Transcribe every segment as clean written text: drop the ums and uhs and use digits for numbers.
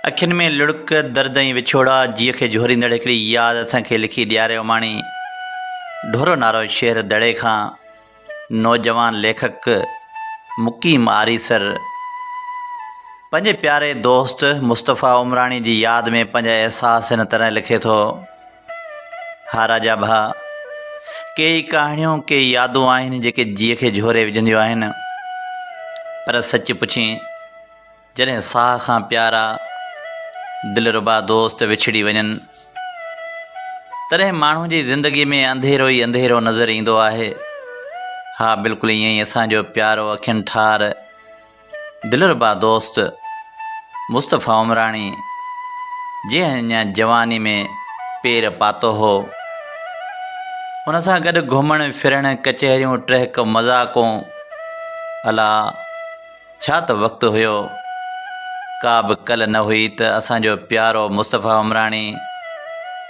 اکين ۾ لڙڪ، درد ۽ وڇوڙا جيء کي جهوريندڙ هڪڙي ياد اسان کي لکي ڏياري اماڻي ڍورو نارو شهر دڙي کان نوجوان ليکڪ مقيم آريسر پنهنجي پياري دوست مصطفيٰ عمراڻي جي ياد ۾ پنهنجا احساس هن طرح لکي ٿو، ها راجا ڀاء، ڪيئي ڪهاڻيون، ڪيئي يادون آهن جيڪي جيء کي جهوري وجهنديون آهن پر سچ پڇين جڏهن ساهه کان پيارا دلربا دوست وڇڙي وڃن، تڏهن ماڻهو جي زندگي ۾ انڌيرو ئي انڌيرو نظر ايندو آهي. ها بلڪل ائين ئي اسان جو پيارو اکين ٺار دلربا دوست مصطفيٰ عمراڻي جنهن اڃا جواني ۾ پير پاتو هو، ان سان گڏ گهمڻ ڦرڻ، ڪچهريون، ٽهڪ مذاقون، الا! ڇا ته وقت هيو. ڪا به ڪل نه هئي ته اسان جو پيارو مصطفيٰ عمراڻي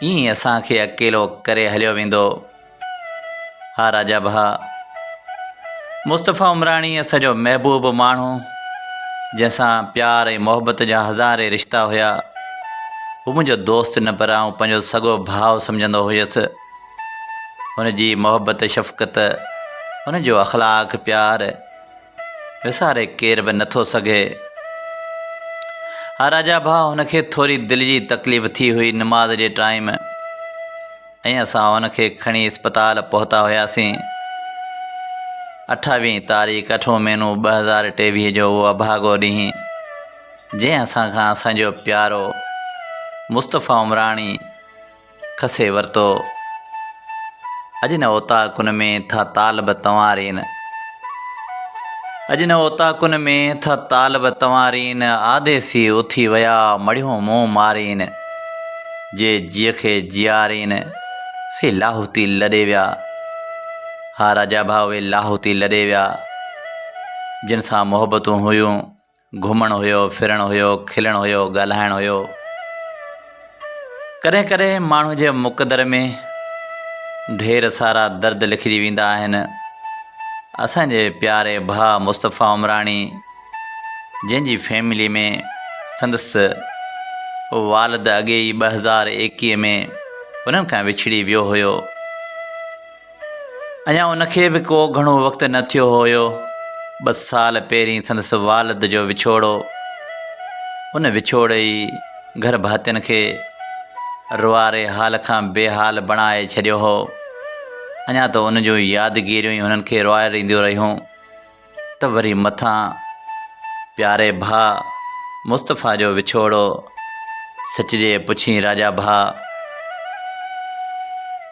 ائين ئي اسان کي اڪيلو ڪري هليو ويندو. ها راجا ڀاء. مصطفيٰ عمراڻي اسان جو محبوب ماڻهو جنهن سان پيار ۽ محبت جا هزارين رشتا هيا. هو منهنجو دوست نه پر آئون پنهنجو سڳو ڀاء سمجهندو هيس. هن جي محبت شفقت، هن جو اخلاق پيار، وساري ڪير به نٿو سگهي. ها راجا ڀاء هن کي ٿوري دل جي تڪليف ٿي هئي نماز جي ٽائيم ۽ اسان هن کي کڻي اسپتال پهتا هياسين. اٺاويهين تاريخ اٺون مهينو 2023 جو اهو اڀاڳو ڏينهن جنهن اسان کان اسان جو پيارو مصطفيٰ عمراڻي کسي ورتو. اڄ نه اوطاقن ۾ ٿا طالب تنوارين. اڄ نه اوطاقن ۾ ٿا طالب تنوارين، آديسي اٿي ويا مڙهيون منهن مارين. جي جيء کي جيارين، سي لاهوتي لڏي ويا. ها راجا ڀاء اهي لاهوتي لڏي ويا، جن سان محبتون هيون. گهمڻ هيو، ڦرڻ هيو، کلڻ هيو، ڳالهائڻ هيو. ڪڏهن ڪڏهن ماڻهو جي مقدر ۾ ڍير سارا درد لکجي ويندا آهن. اسان جي پياري ڀاء مصطفيٰ عمراڻي جنهن جي فيملي ۾ سندس والد اڳي ئي 2021 ۾ انهن کان وڇڙي ويو هيو. اڃا ان کي به ڪو گهڻو وقت نه ٿيو هيو. ٻه سال پهرين سندس والد جو وڇوڙو. ان وڇوڙي ئي گهر ڀاتين کي روئاري حال کان بي حال بڻائي ڇڏيو هو. اڃا ته ان جون يادگيريون ئي هنن کي روئارينديون رهيون. ته وري مٿان پياري ڀاء مصطفيٰ جو وڇوڙو، سچ جي پڇين راجا ڀاء.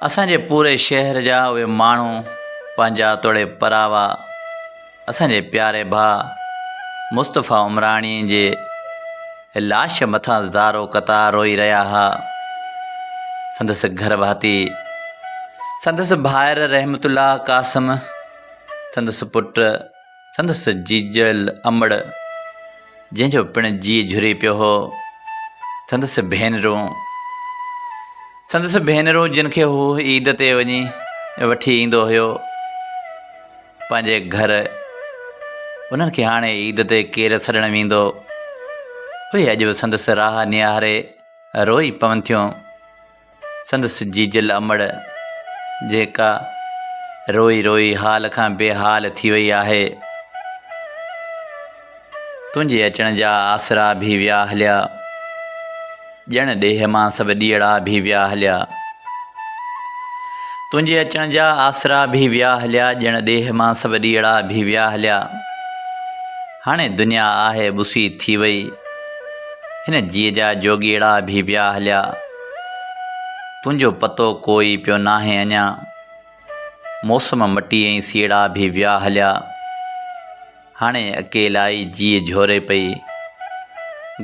اسان جي پوري شهر جا اهي ماڻهو پنهنجا توڙي پراوا اسان جي پياري ڀاء مصطفيٰ عمراڻي جي لاش مٿان زارو قطار روئي رهيا ها. سندس گهر ڀاتي، سندس ڀائر رحمت الله قاسم، سندس پٽ، سندس جيجل امڙ، جنهن جو پڻ جيء جهري پيو هو، سندس ڀينرون، سندس ڀينرون جن کي هو عيد تي وڃي وٺي ايندو هيو پنهنجي گهر، انهن کي هاڻي عيد تي ڪير سڏڻ ويندو؟ اهي اڄ به سندس راهه نهاري روئي پون ٿيون. سندس جيجل امڙ جيڪا روئي روئي حال کان بي حال ٿي وئي آهي. تنهنجي اچڻ جا آسرا ڀي ويا هليا. ڄڻ ڏيهه مان سڀ ڏيئڙا ڀي ويا هليا. تنهنجي اچڻ جا آسرا ڀي ويا هليا ڄڻ ڏيهه مان سڀ ڏيئڙا ڀي ويا هليا. هاڻي دنيا آهي ٻسي ٿي وئي. هن جيء جا جوڳيئڙا ڀي ويا هليا. تنهنجو پتو ڪوئي پيو ناهي اڃا. موسم مٽي ۽ سيئڙا ڀي ويا هليا. هاڻي اڪيلائي جيء جهوري پئي.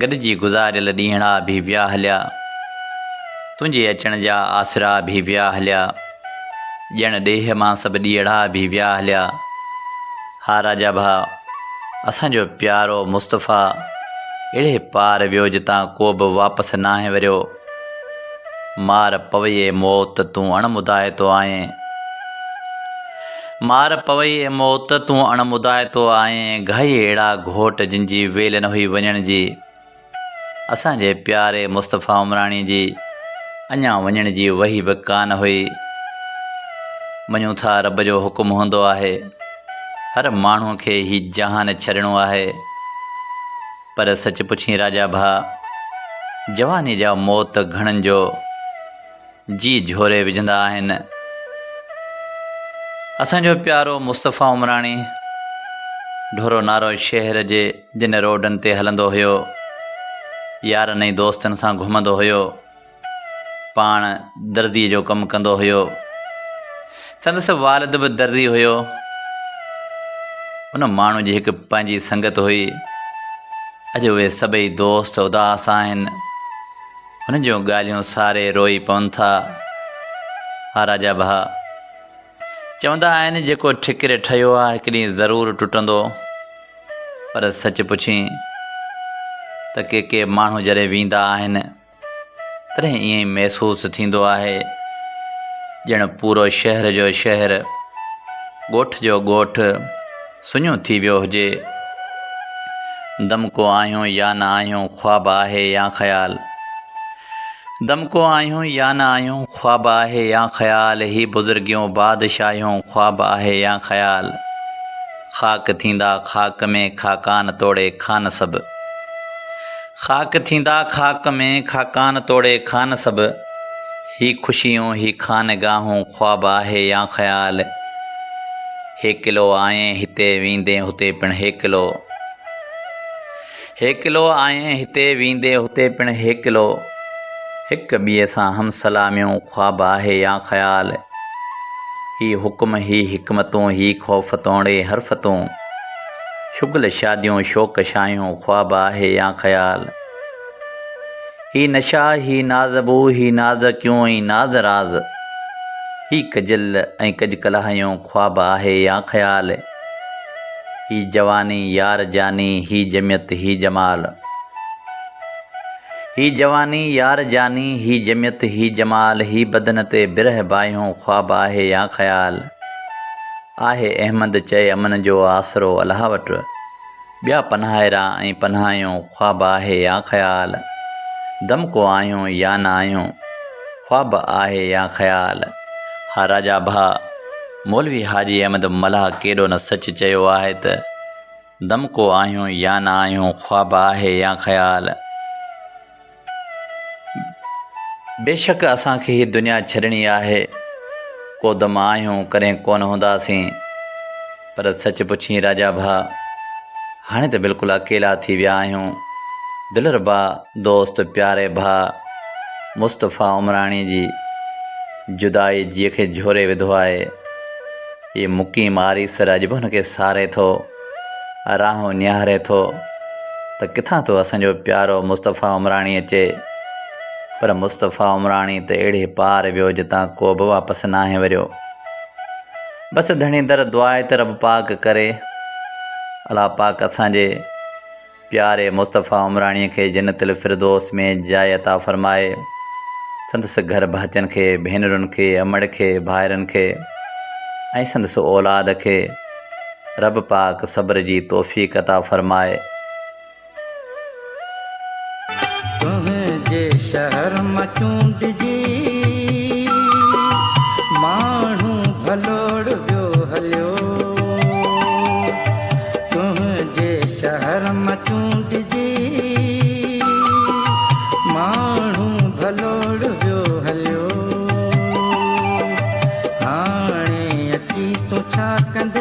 گڏجي گذاريل ڏينهڙا ڀي ويا هليا. تنهنجي اچڻ جا آسرا ڀي ويا هليا. ڄڻ ڏيهه مان سڀ ڏيئڙا ڀي ويا هليا. ها راجا ڀاء، اسان جو پيارو مصطفيٰ اهڙي پار ويو جتان ڪو به واپس ناهي وريو. مار پوي اي موت تون اڻ مدائتو آهين. مار پوي اي موت تون اڻ مدائتو آهين. گهائي اهڙا گهوٽ جن جي ويل نه هئي وڃڻ جي. اسان جي پياري مصطفيٰ عمراڻي جي اڃا وڃڻ جي وحي به ڪانه هئي. مڃون ٿا رب جو حڪم هوندو آهي. هر ماڻهو کي هي جهان ڇڏڻو آهي. پر سچ پڇين راجا ڀاء، جواني جا موت گهڻن جو جيء جهوري وجهندا آهن. اسان جو پيارو مصطفيٰ عمراڻي ڍورو نارو شهر جي جن روڊن تي هلندو هيو، يارن ۽ دوستن سان گهمندو هيو، پاڻ درزيء جو ڪم ڪندو هيو. سندس والد به درزي هيو. ان ماڻهو جي هڪ پنهنجي سنگت هئي. اڄ اهي سڀئي دوست اداس آهن. هن جون ڳالهيون ساري روئي پون ٿا. ها راجا ڀاء! چوندا آهن جيڪو ٺڪر ٺهيو آ هڪ ڏينهن ضرور ٽٽندو. پر سچ پڇين ته ڪي ڪي ماڻهو جڏهن ويندا آهن تڏهن ائين ئي محسوس ٿيندو آهي ڄڻ پورو شهر جو شهر، ڳوٺ جو ڳوٺ سڃو ٿي ويو هجي. دمڪو آهيون يا نه آهيون خواب آهي يا خيال. دمڪو آهيون يا نه آهيون خواب آهي يا خيال هي بزرگيون بادشاهيون خواب آهي يا خيال خاڪ ٿيندا خاڪ ۾ خاڪان توڙي خان سڀ خاڪ ٿيندا خاڪ ۾ خاڪان توڙي خان سڀ هي خوشيون هي خانگاهون خواب آهي يا خيال هيڪلو آئين هتي ويندين هتي پڻ هيڪلو. هيڪلو آئين هتي ويندي هتي پڻ هيڪلو هڪ ٻئي سان هم سلاميون خواب آهي يا خيال هي حڪم هي حڪمتون هي خوف توڻي حرفتون شغل شاديون شوق شاهيون خواب آهي يا خيال هي نشا هي نازبو هي نازڪيون ۽ ناز راز هي ڪجل ۽ ڪجڪلاهيون خواب آهي يا خيال هي جواني يار جاني هي جميت هي جمال هي جواني يار جاني هي جميت هي جمال هي بدن تي برهه باهيون خواب آهي يا خيال آهي احمد چئي امن جو آسرو الله وٽ ٻيا پناهيرا ۽ پناهيون خواب آهي يا خيال دم ڪو آهيون يا نه آهيون خواب آهي يا خيال ها راجا ڀاء مولوي حاجي احمد ملاح ڪيڏو نه سچ چيو آهي ته دم ڪو آهيون يا نه آهيون خواب آهي يا خيال. بيشڪ اسان کي هي دنيا ڇڏڻي آهي، ڪو دم آهيون ڪڏهن ڪونه هونداسين، پر سچ پڇين راجا ڀاء، هاڻي ته بلڪل اڪيلا ٿي ويا آهيون. دلربا دوست پياري ڀاء مصطفيٰ عمراڻي جي جدائي جيء کي جهوري وڌو آهي. هي مقيم آريسر اڄ به هن کي ساري ٿو. راهون نهاري ٿو ته ڪٿان ٿو اسان جو پيارو مصطفيٰ عمراڻي اچي پر مصطفيٰ عمراڻي ته اهڙي پار ويو جتان ڪو به واپس ناهي وريو. بس ڌڻي در دعا آهي ته رب پاڪ ڪري الله پاڪ اسان جي پياري مصطفيٰ عمراڻيء کي جنت الفردوس ۾ جاء عطا فرمائي، سندس گهر ڀاتين کي، ڀينرن کي، امڙ کي، ڀائرن کي ۽ سندس اولاد کي رب پاڪ صبر جي توفيق عطا فرمائي. تنهنجي شهر مان چونڊجي ماڻهو ڀلوڙ ويو هليو. تنهنجي شهر مان چونڊجي ماڻهو ڀلوڙ ويو هليو. هاڻي اچي تون ڇا ڪندين؟